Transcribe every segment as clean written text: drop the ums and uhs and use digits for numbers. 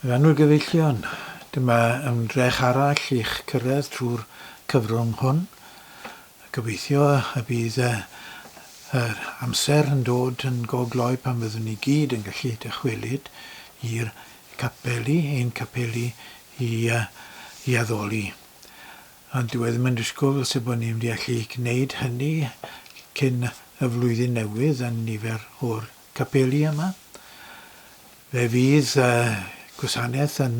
Fy annwyl gyfeillion, dyma ymdrech arall i'ch cyrraedd trwy'r cyfrwng hwn. Gobeithio y bydd yr amser yn dod yn go gloi pan fyddwn ni gyd yn gallu dychwelyd i'r capeli, ein capeli i, i addoli. Ond dyw e ddim yn disgwyl fel se bod ni'n mynd i allu gwneud hynny cyn y flwyddyn newydd yn nifer o'r capeli yma. Fe fydd gwasanaeth yn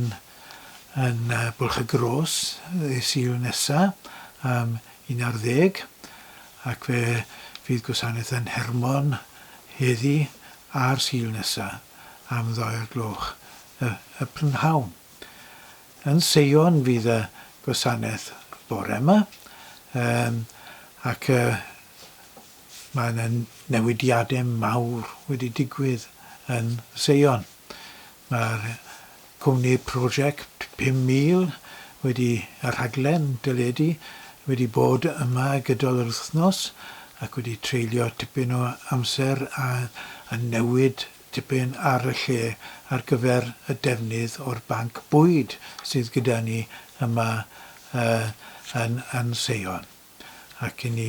yn Bwlch y Gros ddydd Sul nesa am 11 ac fe fydd gwasanaeth yn Hermon heddi a'r Sul nesa am ddau o'r gloch y, y prynhawn. Yn Seion fydd y gwasanaeth bore yma um, ac uh, Mae yna newidiadau mawr wedi digwydd yn Seion. Mae'r cwmni Prosiect 5000 wedi, y rhaglen deledu, wedi bod yma gydol yr wythnos ac wedi treulio tipyn o amser a yn newid tipyn ar y lle ar gyfer y defnydd o'r banc bwyd sydd gyda ni yma yn yn Seion. Ac 'yn ni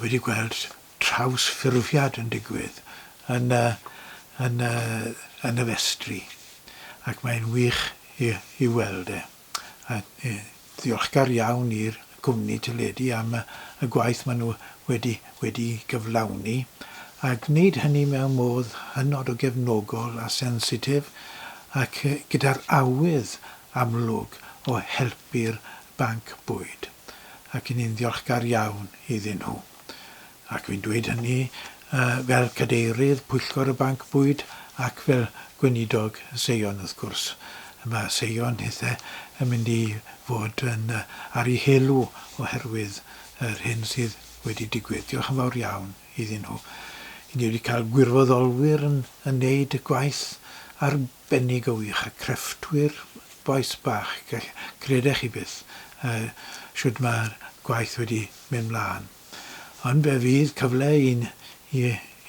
wedi gweld trawsffurfiad yn digwydd yn y yn y yn y festri ac mae'n wych i i weld e. A ddiolchgar iawn i'r cwmni teledu am y y gwaith maen nhw wedi wedi gyflawni a gwneud hynny mewn modd hynod o gefnogol a sensitif ac gyda'r awydd amlwg o helpu'r banc bwyd, ac 'y ni'n ddiolchgar iawn iddyn nhw. Ac fi'n dweud hynny fel cadeirydd pwyllgor y banc bwyd ac fel gweinidog Seion wrth gwrs. Mae Seion hithe yn mynd i fod yn ar ei helw oherwydd yr hyn sydd wedi digwydd. Diolch yn fawr iawn iddyn nhw. 'Y ni wedi cael gwirfoddolwyr yn yn neud y gwaith arbennig o wych a crefftwyr bois bach, credech chi byth shwd mae'r gwaith wedi mynd mlaen. Ond fe fydd cyfle i i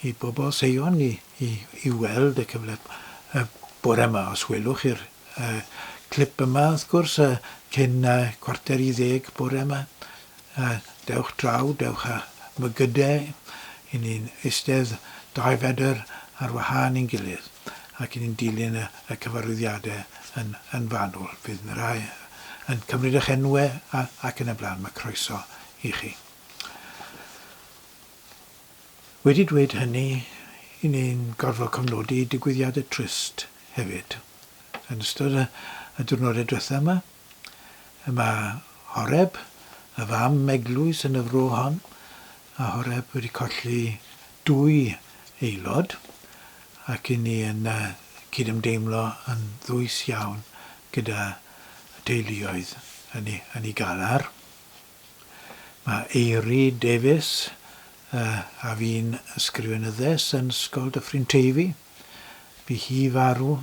i bobl Seion i i i weld y cyfle y bore yma os welwch chi'r clip yma wrth gwrs cyn 9:45 bore yma. Dewch draw, dewch â mygydau, i ni'n eistedd 2 fedr ar wahân i'n gilydd ac i ni'n dilyn y, y cyfarwyddiadau yn, yn fanwl. Bydd yna rai yn cymryd eich enwau a, ac yn y blaen. Mae croeso i chi. Wedi dweud hynny, i ni'n gorfod cofnodi digwyddiadau trist hefyd. Yn ystod y, y diwrnodau diwethaf yma, Mae Horeb, y fam eglwys yn y fro hon, a Horeb wedi colli dwy aelod, ac i ni yn cydymdeimlo yn ddwys iawn gyda teuluoedd yn ei, yn ei galar. Mae Eiry Davies, a fu'n ysgrifenyddes yn Ysgol Dyffryn Teifi, bu hi farw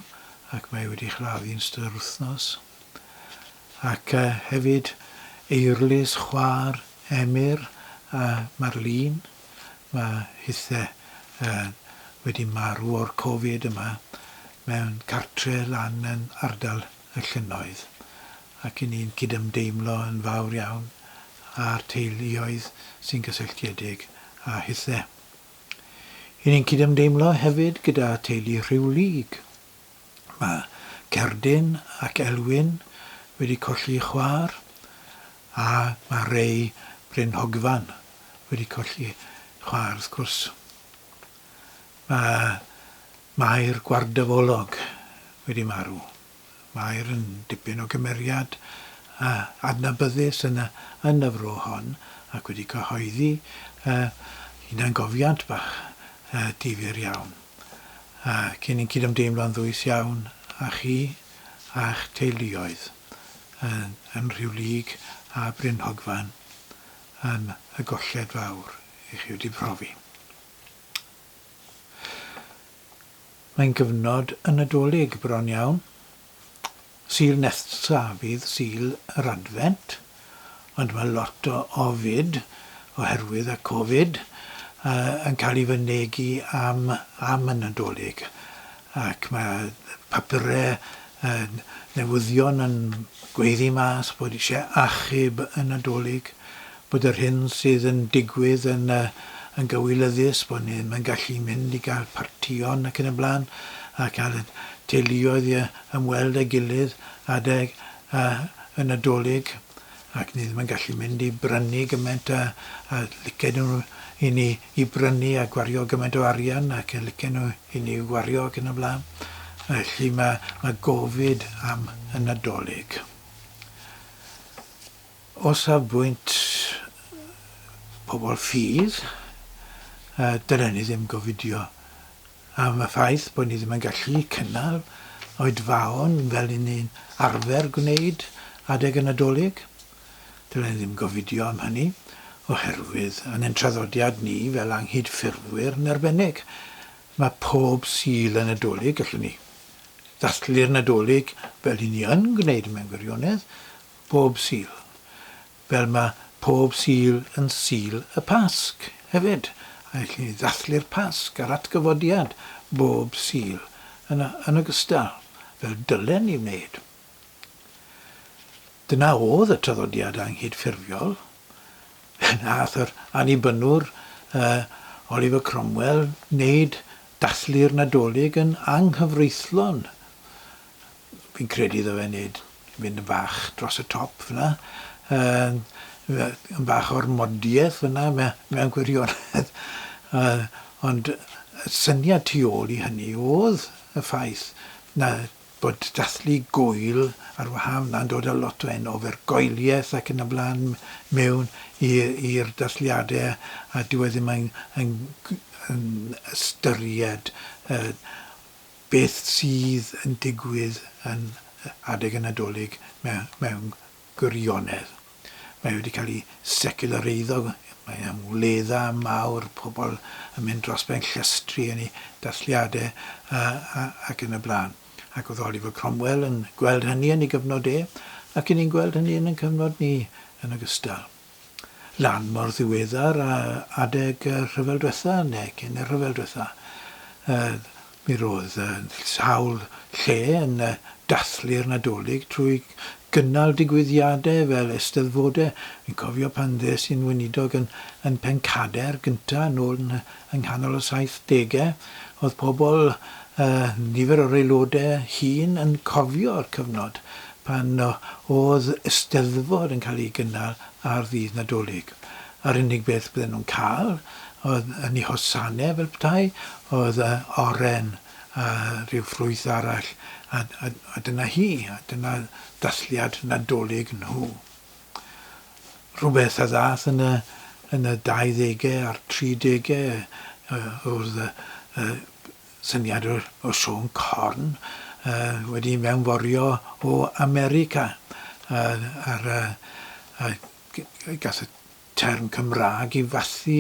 ac mae wedi chladdu yn ystod yr wythnos. Ac hefyd Eirlys, chwaer Emyr a Marlene, mae hithe wedi marw o'r Covid yma mewn cartre lan yn ardal y Llynnoedd ac 'y ni'n cydymdeimlo yn fawr iawn â'r teuluoedd sy'n gysylltiedig â hithe. 'Y ni'n cydymdeimlo hefyd gyda teulu Rhiwlig. Mae Cerdyn ac Elwyn wedi colli chwaer, a mae Ray Bryn Hogfan wedi colli chwaer wrth gwrs. Mae Mair Gwardafolog wedi marw. Mair yn dipyn o gymeriad adnabyddus yn y, yn y fro hon ac wedi cyhoeddi hunangofiant bach difyr iawn. Ac 'y ni'n cydymdeimlo'n ddwys iawn â chi a'ch teuluoedd yn, yn Rhiw-lug a Bryn Hogfan am y golled fawr i chi wedi profi. Mae'n gyfnod y Nadolig bron iawn. Sul nesa fydd Sul yr Adfent, ond mae lot o ofid oherwydd y Covid yn cael ei fynegi am am y Nadolig. Ac mae papurau newyddion yn gweiddi mas bod eisiau achub y Nadolig, bod yr hyn sydd yn digwydd yn yn gywilyddus, bod ni ddim yn gallu mynd i gael partïon ac yn y blaen, a cael y teuluoedd i ymweld â'i gilydd adeg y Nadolig, ac ni ddim yn gallu mynd i brynu gymaint a a licen nhw i ni i brynu a gwario gymaint o arian ac y licen nhw i ni wario ac yn y blaen. Felly mae, mae gofid am y Nadolig. O safbwynt pobl ffydd, dylen ni ddim gofidio am y ffaith bod ni ddim yn gallu cynnal oedfaon fel 'y ni'n arfer gwneud adeg y Nadolig. Dylen ni ddim gofidio am hynny, oherwydd yn ein traddodiad ni fel anghydffurfwyr yn arbennig, mae pob Sul y Nadolig, gallwn ni ddathlu'r Nadolig fel 'y ni yn gwneud mewn gwirionedd, bob Sul. Fel mae pob Sul yn Sul y Pasg hefyd. A gallwn ni ddathlu'r Pasg a'r atgyfodiad bob Sul yn, yn ogystal, fel dylen ni wneud. Dyna oedd y traddodiad anghydffurfiol. Fe wnaeth yr Annibynnwr uh, Oliver Cromwell wneud dathlu'r Nadolig yn anghyfreithlon. Fi'n credu iddo fe wneud fynd yn bach dros y top fyna. Yn yn bach o'r modiaeth fyna mewn gwirionedd. Ond y syniad tu ôl i hynny oedd y ffaith na bod dathlu gŵyl ar wahân na'n dod â lot o enw ofergoeliaeth ac yn y blaen mewn i'r dathliadau a dyw e ddim yn yn yn ystyried beth sydd yn digwydd yn adeg y Nadolig mewn gwirionedd. Mae wedi cael ei seciwlareiddo, mae e'n wledda mawr, pobl yn mynd dros ben llestri yn eu dathliadau ac yn y blaen. Ac oedd Oliver Cromwell yn gweld hynny yn ei gyfnod e, ac 'y ni'n gweld hynny yn ein cyfnod ni yn ogystal. Lan mor ddiweddar â adeg y rhyfel dwetha, neu cyn y rhyfel dwetha. Mi roedd sawl lle yn dathlu'r Nadolig trwy gynnal digwyddiadau fel eisteddfodau. Fi'n cofio pan ddes i'n weinidog yn, yn Pencader gynta nôl yn, yng nghanol y saithdegau, oedd pobl, nifer o'r aelodau hŷn yn cofio'r cyfnod pan oedd Eisteddfod yn cael ei gynnal ar ddydd Nadolig. A'r unig beth bydden nhw'n cael oedd yn eu hosanau fel petai, oedd oren a rhyw ffrwyth arall, a, a, a dyna hi, a dyna dathliad Nadolig nhw. Rhywbeth a ddaeth yn y, yn y 20au a'r 30au oedd y, syniad o, o Siôn Corn uh, wedi mewnforio o America. Uh, a'r, uh, gath y term Cymraeg i fathu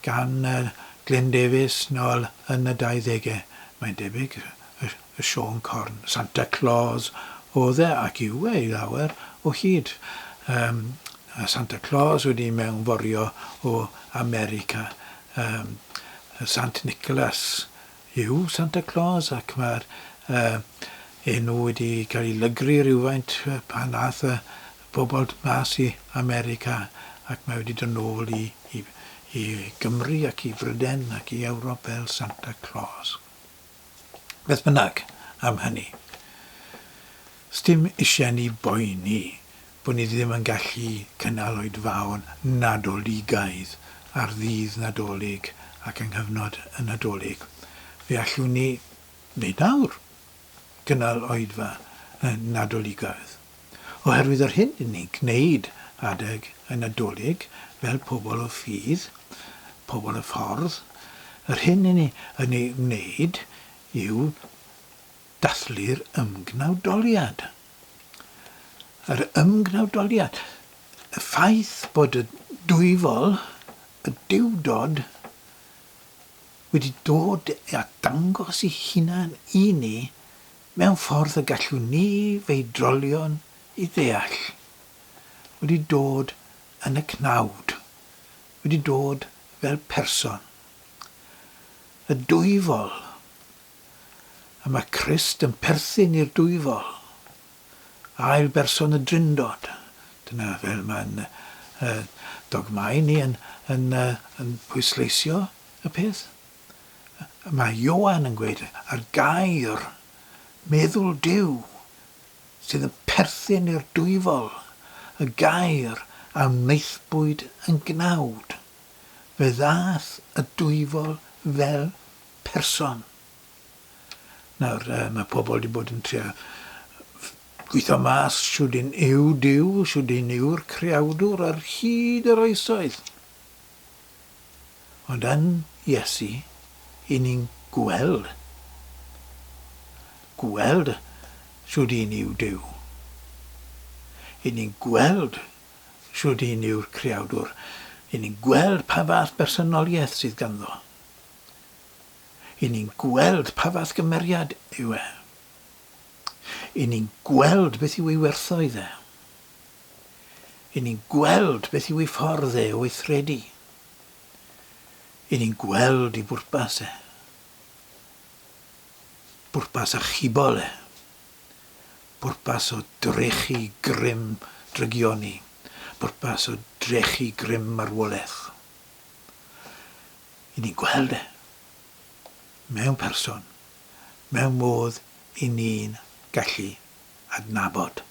gan uh, Glyn Davies nôl yn y 20au. Mae'n debyg, y, y Siôn Corn, Santa Claus oedd e ac yw e i lawer o hyd. Um, Santa Claus wedi mewnforio o America. Um, Sant Nicholas yw Santa Claus ac mae'r uh, enw wedi cael ei lygru rhywfaint pan ddaeth y bobl mas i America ac mae wedi dod nôl i, i, i Gymru ac i Bryden ac i Ewrop fel Santa Claus. Beth bynnag am hynny, sdim eisiau ni boeni bod ni ddim yn gallu cynnal oedfaon Nadoligaidd ar ddydd Nadolig ac yng nghyfnod y Nadolig. Fe allwn ni wneud nawr, gynnal oedfa Nadoligaidd. Oherwydd yr hyn 'yn ni'n gwneud adeg y Nadolig fel pobl o ffydd, pobl y ffordd, yr hyn 'yn ni yn ei wneud yw dathlu'r ymgnawdoliad. Yr ymgnawdoliad. Y ffaith bod y dwyfol, y Duwdod, wedi dod a dangos ei hunan i ni mewn ffordd y gallwn ni feidrolion i ddeall. Wedi dod yn y cnawd. Wedi dod fel person. Y dwyfol. A mae Crist yn perthyn i'r dwyfol. Ail berson y Drindod. Dyna fel mae'n uh, dogmau ni yn, yn, uh, yn pwysleisio y peth. Mae Ioan yn gweud ar gair meddwl Duw sydd yn perthyn i'r dwyfol, y gair a wnaethpwyd yn gnawd. Fe ddaeth y dwyfol fel person. Nawr, mae pobl wedi bod yn trio gweithio mas shwd un yw Duw, shwd un yw'r creawdwr ar hyd yr oesoedd. Ond yn Iesu, i ni'n gweld, gweld shwd un yw Duw. I ni'n gweld shwd un yw'r creawdwr. I ni'n gweld pa fath bersonoliaeth sydd ganddo. I ni'n gweld pa fath gymeriad yw e. I ni'n gweld beth yw ei werthoedd e. I ni'n gweld beth yw ei ffordd e o weithredu. I ni'n gweld ei bwrpas e. Bwrpas achubol e. Bwrpas o drechu grym drygioni. Bwrpas o drechu grym marwolaeth. I ni'n gweld e. Mewn person. Mewn modd i ni'n gallu adnabod.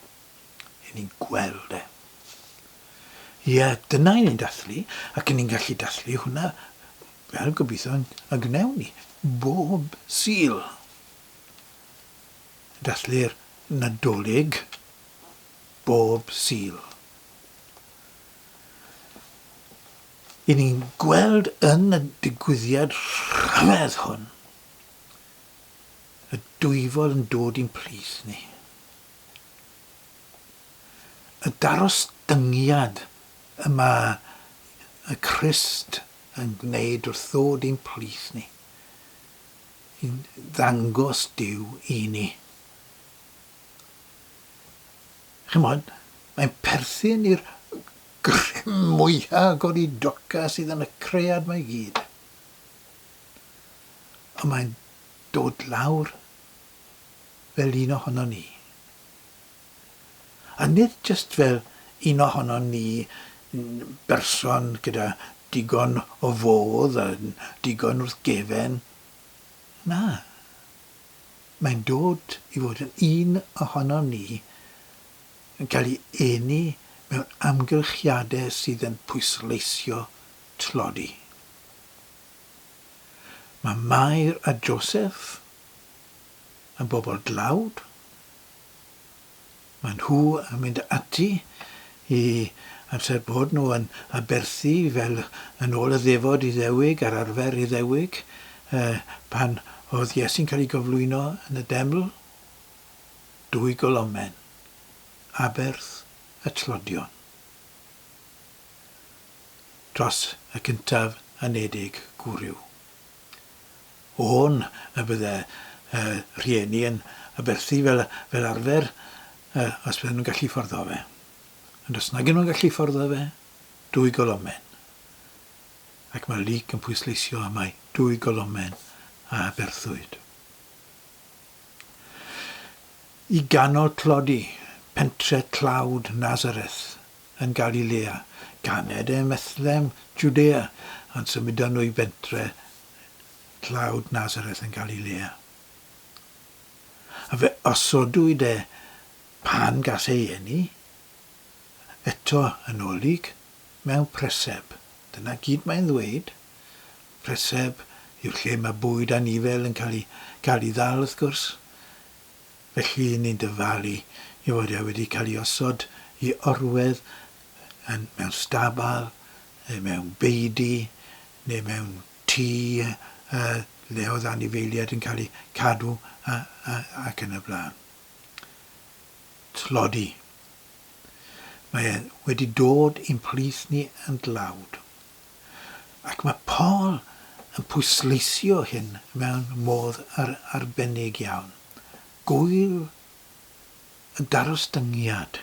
I ni'n gweld e. Ie, dyna i ni'n dathlu, ac i ni'n gallu dathlu hwnna, fel gobeithio y gwnewn ni, bob Sul. Dathlu'r Nadolig bob Sul. I ni'n gweld yn y digwyddiad rhyfedd hwn y dwyfol yn dod i'n plith ni. Y darostyngiad y mae y Crist yn gwneud wrth ddod i'n plith ni, i'n ddangos Duw i ni. Chimod, mae'n perthyn i'r grym mwya godidoca sydd yn y cread 'ma i gyd. Ond mae'n dod lawr fel un ohonon ni. A nid jyst fel un ohonon ni, berson gyda digon o fodd a digon wrth gefen. Na. Mae'n dod i fod yn un ohonon ni yn cael ei eni mewn amgylchiadau sydd yn pwysleisio tlodi. Mae Mair a Joseff yn bobl dlawd. Maen nhw yn mynd ati i amser bod nhw yn aberthu fel yn ôl y ddefod Iddewig a'r arfer Iddewig pan oedd Iesu'n cael ei gyflwyno yn y deml. Dwy golomen, aberth y tlodion. Dros y cyntaf anedig gwryw. O'n y bydde y rhieni yn aberthu fel, fel arfer os bydden nhw'n gallu fforddo fe. Ond os nag y'n nhw'n gallu fforddo fe, dwy golomen. Ac mae Luc yn pwysleisio mai dwy golomen a aberthwyd. I ganol tlodi, pentre tlawd Nazareth yn Galilea. Ganed e ym Methlem, Jwdea, ond symudon nhw i bentre tlawd Nazareth yn Galilea. A fe osodwyd e pan gas ei eni, eto yn ôl Luc, mewn preseb. Dyna gyd mae'n ddweud. Preseb yw lle mae bwyd anifel yn cael ei, cael ei ddal, wrth gwrs. Felly ni'n dyfalu ei fod e wedi cael ei osod i orwedd yn, mewn stabal, neu mewn beudy, neu mewn tŷ uh, le oedd anifeiliaid yn cael eu cadw a, a, ac yn y blaen. Tlodi. Mae e wedi dod i'n plith ni yn dlawd. Ac mae Paul yn pwysleisio hyn mewn modd arbennig iawn. Gŵyl y darostyngiad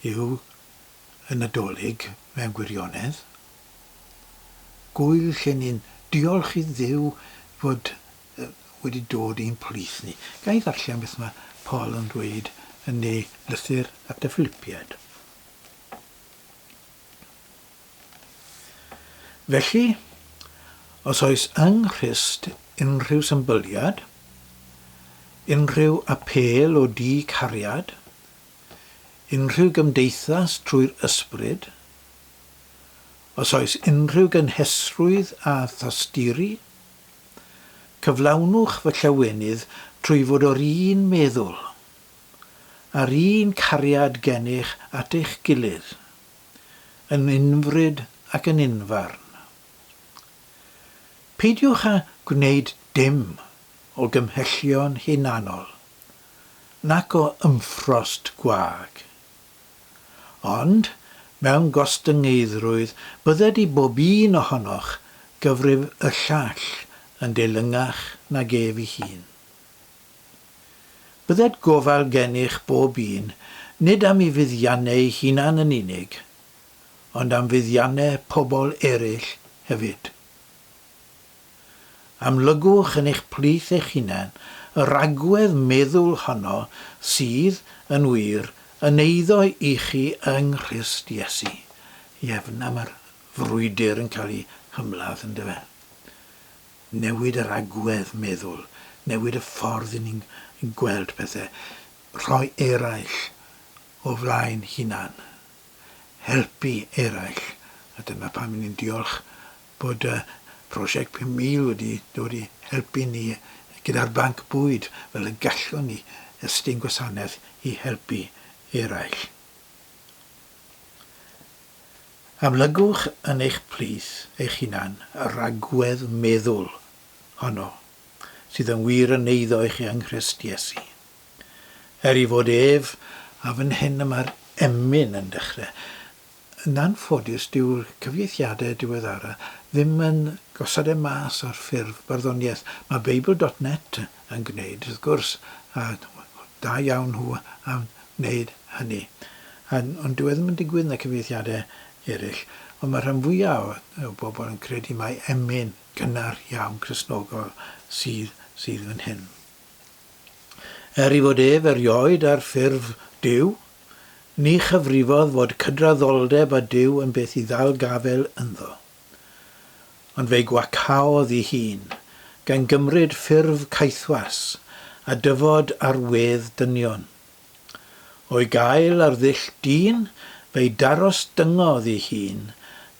yw y Nadolig mewn gwirionedd. Gŵyl lle ni'n diolch i Dduw fod wedi dod i'n plith ni. Ga i ddarllen beth mae Paul yn dweud yn ei lythyr at y Philipiaid. Felly, os oes yng Nghrist unrhyw symbyliad, unrhyw apêl o du cariad, unrhyw gymdeithas trwy'r Ysbryd, os oes unrhyw gynhesrwydd a thosturi, cyflawnwch fy llawenydd trwy fod o'r un meddwl, a'r un cariad gennych at eich gilydd, yn unfryd ac yn unfarn. Peidiwch â gwneud dim o gymhellion hunanol, nac o ymffrost gwag. Ond, mewn gostyngeiddrwydd, bydded i bob un ohonoch gyfrif y llall yn deilyngach nag ef ei hun. Bydded gofal gennych bob un, nid am ei fuddiannau ei hunan yn unig, ond am fuddiannau pobl eraill hefyd. Amlygwch yn eich plith eich hunain yr agwedd meddwl honno sydd, yn wir, yn eiddo i chi yng Nghrist Iesu. Ie, f'na mae'r frwydr yn cael ei hymladd, yn dyfe? Newid yr agwedd meddwl, newid y ffordd i ni'n gweld pethau, rhoi eraill o flaen hunan, helpu eraill, a dyna pam 'y ni'n diolch bod y prosiect 5,000 wedi dod i helpu ni gyda'r banc bwyd fel y gallwn ni estyn gwasanaeth i helpu eraill. Amlygwch yn eich plith eich hunan yr agwedd meddwl honno sydd yn wir yn eiddo i chi yng Nghrist Iesu. Er ei fod ef, a fan hyn y mae'r emyn yn dechrau, Yn anffodus, dyw'r cyfieithiadau diweddara ddim yn gosod e mas ar ffurf barddoniaeth. Mae Beibl dot net yn gwneud, wrth gwrs, a da iawn nhw am wneud hynny. Ond dyw e ddim yn digwydd yn y cyfieithiadau eraill. Ond mae rhan fwyaf o bobl yn credu mai emyn gynnar iawn Cristnogol sydd sydd fan hyn. Er ei fod ef erioed ar ffurf Duw, Ni chyfrifodd fod cydraddoldeb â Duw yn beth i ddal gafael ynddo. Ond fe'i gwacaodd ei hun, gan gymryd ffurf caethwas, a dyfod ar wedd dynion. O'i gael ar ddull dyn, fe'i darostyngodd ei hun,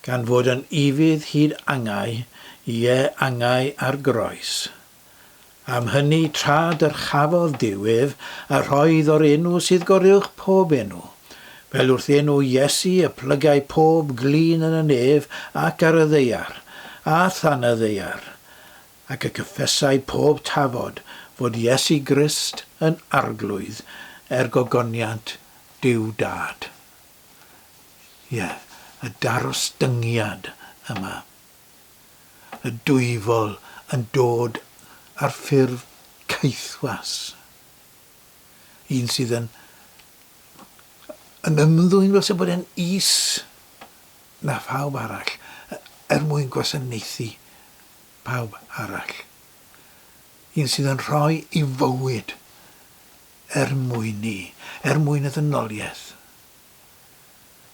gan fod yn ufudd hyd angau, ie, angau ar groes. Am hynny tra dyrchafodd Duw ef, a rhoedd o'r enw sydd goruwch pob enw, fel wrth enw Iesu y plygai pob glun yn y nef ac ar y ddaear, a than y ddaear, ac y cyffesai pob tafod fod Iesu Grist yn Arglwydd, er gogoniant Duw Dad. Ie, y darostyngiad yma. y dwyfol yn dod ar ffurf caethwas, un sydd yn yn ymddwyn fel 'se bod e'n is na phawb arall, er mwyn gwasanaethu pawb arall. Un sydd yn rhoi ei fywyd er mwyn ni, er mwyn y ddynoliaeth.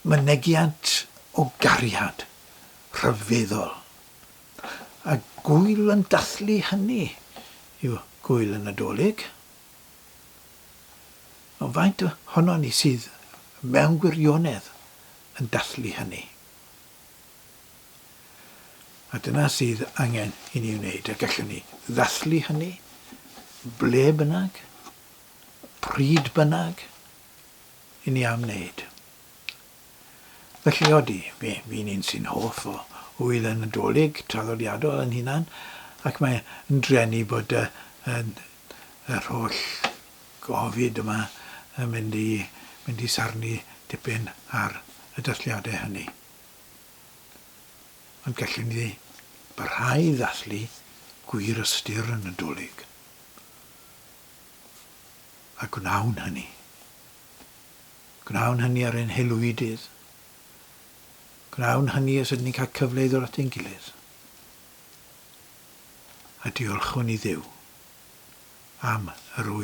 Mynegiant o gariad rhyfeddol. A gŵyl yn dathlu hynny yw Gŵyl y Nadolig. Ond faint ohonon ni sydd mewn gwirionedd yn dathlu hynny? A dyna sydd angen i ni wneud, a gallwn ni ddathlu hynny ble bynnag, pryd bynnag, i ni am wneud. Felly odi, fi, fi'n un sy'n hoff o ŵyl y Nadolig traddodiadol yn hunan, ac mae yn drueni bod y, y, yr holl gofid yma yn mynd i, mynd i sarnu tipyn ar y dathliadau hynny. Ond gallwn ni barhau i ddathlu gwir ystyr y Nadolig. A gwnawn hynny. Gwnawn hynny ar ein haelwydydd. Gwnawn hynny os ydyn ni'n cael cyfle i ddod at ein gilydd. A diolchwn i Dduw. am yr ŵyl.